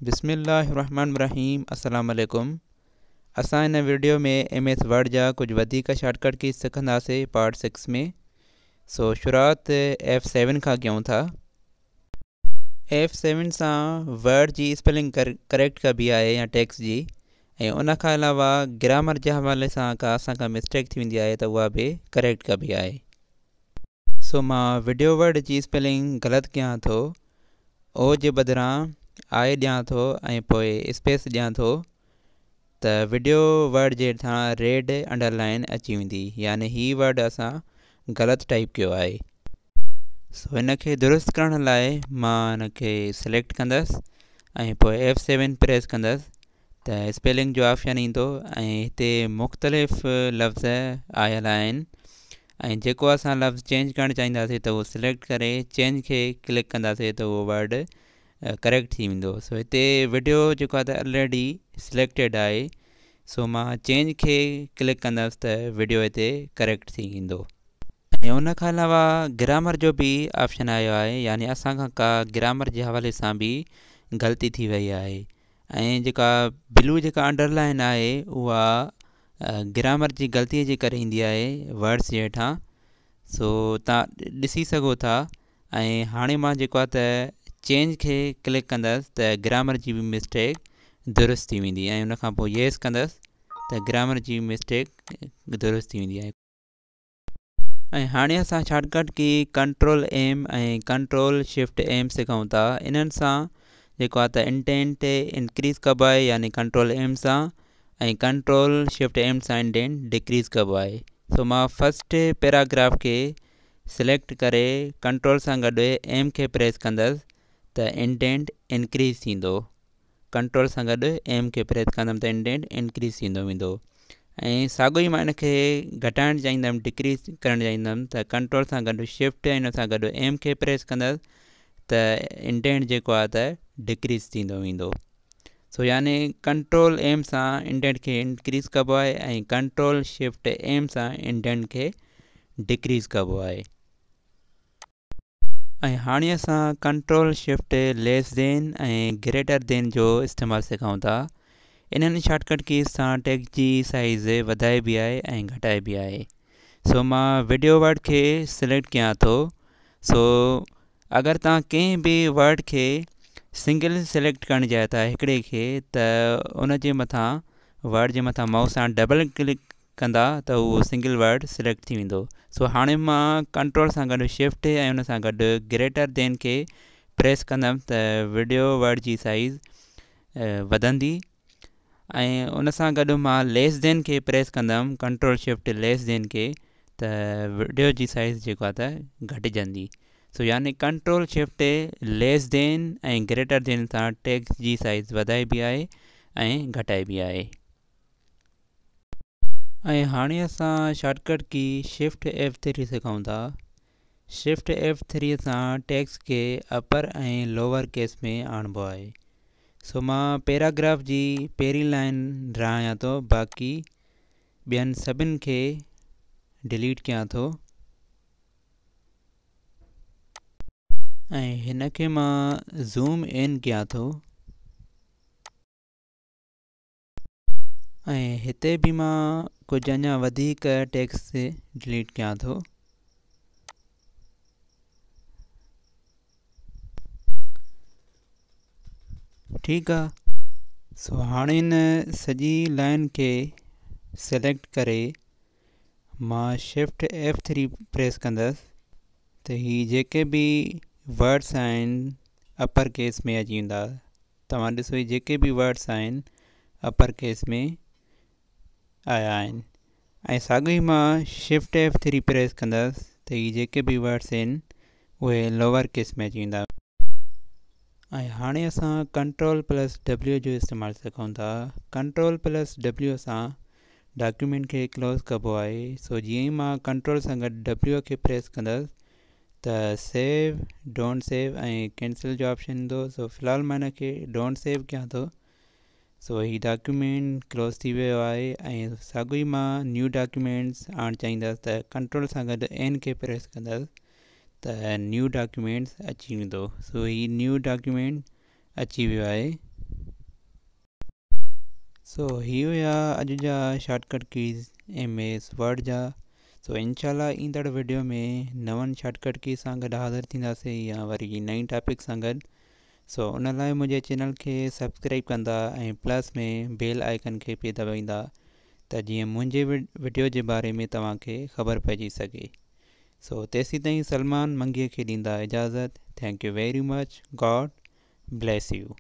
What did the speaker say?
بسم الله الرحمن الرحيم السلام عليڪم اسان هن وڊيو ۾ ايم ايس ورڊ جا ڪجهه وڌيڪ شارٽ ڪٽ ڪيز سکنداسي پارٽ 6 ۾. سو شروعات ايف سيون کان ڪيون ٿا. ايف سيون سان ورڊ جي اسپيلنگ ڪريڪٽ ڪبي آهي يا ٽيڪسٽ جي، ۽ ان کان علاوه گرامر جي حوالي سان ڪا اسان کان مسٽيڪ ٿي ويندي آهي ته اها به ڪريڪٽ ڪبي آهي. سو مان وڊيو ورڊ جي اسپيلنگ غلط ڪيان ٿو، او جي بدران آء ڏيان ٿو ۽ پوء اسپيس ڏيان ٿو ته وڊيو ورڊ جي هيٺان ريڊ انڊر لائن اچي ويندي، يعني هي ورڊ اسان غلط ٽائپ ڪيو آهي. سو هن کي درست ڪرڻ لاء مان هن کي سليڪٽ ڪندس ۽ پوء ايف سيون پريس ڪندس ته اسپيلنگ جو آپشن ايندو ۽ هتي مختلف لفظ آيل آهن ۽ جيڪو اسان لفظ چينج ڪرڻ چاهينداسين ته اهو سليڪٽ ڪري چينج کي ڪلڪ ڪنداسين ته اهو ورڊ ڪريڪٽ ٿي ويندو. سو هتي وڊيو جيڪو آهي ته آلريڊي سليڪٽيڊ آهي، سو مان چينج کي ڪلڪ ڪندس ته وڊيو هتي ڪريڪٽ ٿي ويندو. ۽ ان کان علاوه گرامر جو به آپشن آيو آهي، يعني اسان کان ڪا گرامر جي حوالي سان به غلطي ٿي وئي آهي ۽ جيڪا بلو جيڪا انڊر لائن آهي اها گرامر جي غلطي جي ڪري ايندي آهي ورڊس جي هيٺان. سو تان ڏسي سگهو ٿا. ۽ هاڻي مان جيڪو آهي ته چينج کي ڪلڪ ڪندس ته گرامر جي به مسٽيڪ درست ٿي ويندي ۽ ان کان پوء يس ڪندس ته گرامر جي مسٽيڪ درست ٿي ويندي آهي. ۽ هاڻي اسان shortcut key control M ۽ control shift M سکون ٿا. انهن سان جيڪو آهي ته انڊينٽ انڪريز ڪبو آهي، يعني ڪنٽرول ايم سان، ۽ ڪنٽرول شفٽ ايم سان انڊينٽ ڊڪريز ڪبو آهي. سو مان فرسٽ پيراگراف کي سليڪٽ ڪري ڪنٽرول سان گڏ ايم کي پريس ڪندس ته انڊينٽ انڪريز ٿيندو. ڪنٽرول سان گڏ ايم کي پريس ڪندم ته انڊينٽ انڪريز ٿيندو ويندو. ۽ ساڳيو ئي مان ان کي گهٽائڻ چاهيندم، ڊڪريز ڪرڻ چاهيندم ته ڪنٽرول سان گڏ شفٽ ۽ ان سان گڏ ايم کي پريس ڪندس ته انڊينٽ جيڪو آهي ته ڊڪريز ٿيندو ويندو. سو يعني ڪنٽرول ايم سان انڊينٽ کي انڪريز ڪبو آهي ۽ ڪنٽرول شفٽ ايم سان انڊينٽ کي ڊڪريز ڪبو آهي. ۽ هاڻي اسان control shift less than ۽ greater than جو استعمال سکون ٿا. انهن شارٽ ڪٽ ڪيز سان ٽيڪسٽ جي سائيز وڌائبي آهي ۽ گهٽائبي آهي. سو مان وڊيو ورڊ کي سليڪٽ ڪيان ٿو. سو اگر توهان ڪنهن به ورڊ کي سنگل سليڪٽ ڪرڻ چاهيو ٿا هڪڙي کي، ته ان جي مٿان ورڊ جي مٿان مائوس سان ڊبل ڪلڪ ڪندا ته اهو سنگل ورڊ سليڪٽ ٿي ويندو. سو هاڻي مان ڪنٽرول سان گڏ شفٽ ۽ ان سان گڏ گريٽر دين کي پريس ڪندم ته وڊيو ورڊ جي سائيز وڌندي ۽ ان سان گڏ مان ليس دين کي پريس ڪندم ڪنٽرول شفٽ ليس دين کي ته وڊيو جي سائيز جيڪو آهي ته گهٽجندي. سو يعني ڪنٽرول شفٽ ليس دين ۽ گريٽر دين سان ٽيڪسٽ جي سائيز وڌائبي آهي ۽ گهٽائبي آهي. ۽ هاڻي اسان shortcut key shift F three سکون ٿا. شفٽ ايف ٿري سان ٽيڪسٽ کي اپر ۽ لوور ڪيس ۾ آڻبو آهي. سو مان پيراگراف جي پهرين لائن رهايان ٿو، باقي ٻين سڀن کي ڊليٽ ڪيان ٿو ۽ هن کي مان زوم ان ڪيان ٿو ۽ هتي به مان ڪجهه اڃا وڌيڪ ٽيڪسٽ ڊليٽ ڪيان ٿو. ٺيڪ آ. سو هاڻي هن سڄي لائن کي سليڪٽ ڪري مان شفٽ ايف ٿري پريس ڪندس ته هي جيڪي به ورڊس آهن اپر ڪيس ۾ اچي ويندا. توهان ڏسو هي جيڪي به ورڊس آهن اپر ڪيس ۾ آيا آهن. ۽ ساڳيو ئي مان شفٽ ايف ٿري پريس ڪندس ته هي جيڪي به ورڊس آهن اهي لوور ڪيس ۾ اچي ويندا. ۽ هاڻي اسان ڪنٽرول پلس ڊبليو جو استعمال سکون ٿا. ڪنٽرول پلس ڊبليو سان ڊاڪيومينٽ کي ڪلوز ڪبو آهي. سو جيئن ئي مان ڪنٽرول سان گڏ ڊبليو کي پريس ڪندس ته سيو، don't save ۽ cancel جو آپشن ايندو. سو في الحال مان هن کي don't save ڪيان ٿو. سو هي ڊاڪيومينٽ ڪلوز ٿي ويو آهي. ۽ ساڳيو ئي مان نيو ڊاڪيومينٽس آڻڻ چاهيندس ته ڪنٽرول سان گڏ اين کي پريس ڪندس ته نيو ڊاڪيومينٽس اچي ويندو. سو هي نيو ڊاڪيومينٽ اچي ويو آهي. سو هي هيا اڄ جا shortcut keys M S Word جا. سو انشاء الله ايندڙ وڊيو ۾ نون شارٽ ڪٽ ڪيز سان گڏ حاضر ٿينداسين يا وري نئين ٽاپڪ سان گڏ. سو ان لاء منهنجي چينل کي سبسڪرائب ڪندا ۽ پلس ۾ بيل آئيڪن کي به دٻائيندا ته جيئن منهنجي وڊيو جي باري ۾ توهان کي خبر پئجي سگهي. سو تيسين تائين سلمان منگيء کي ڏيندا اجازت. Thank you very much. God bless you.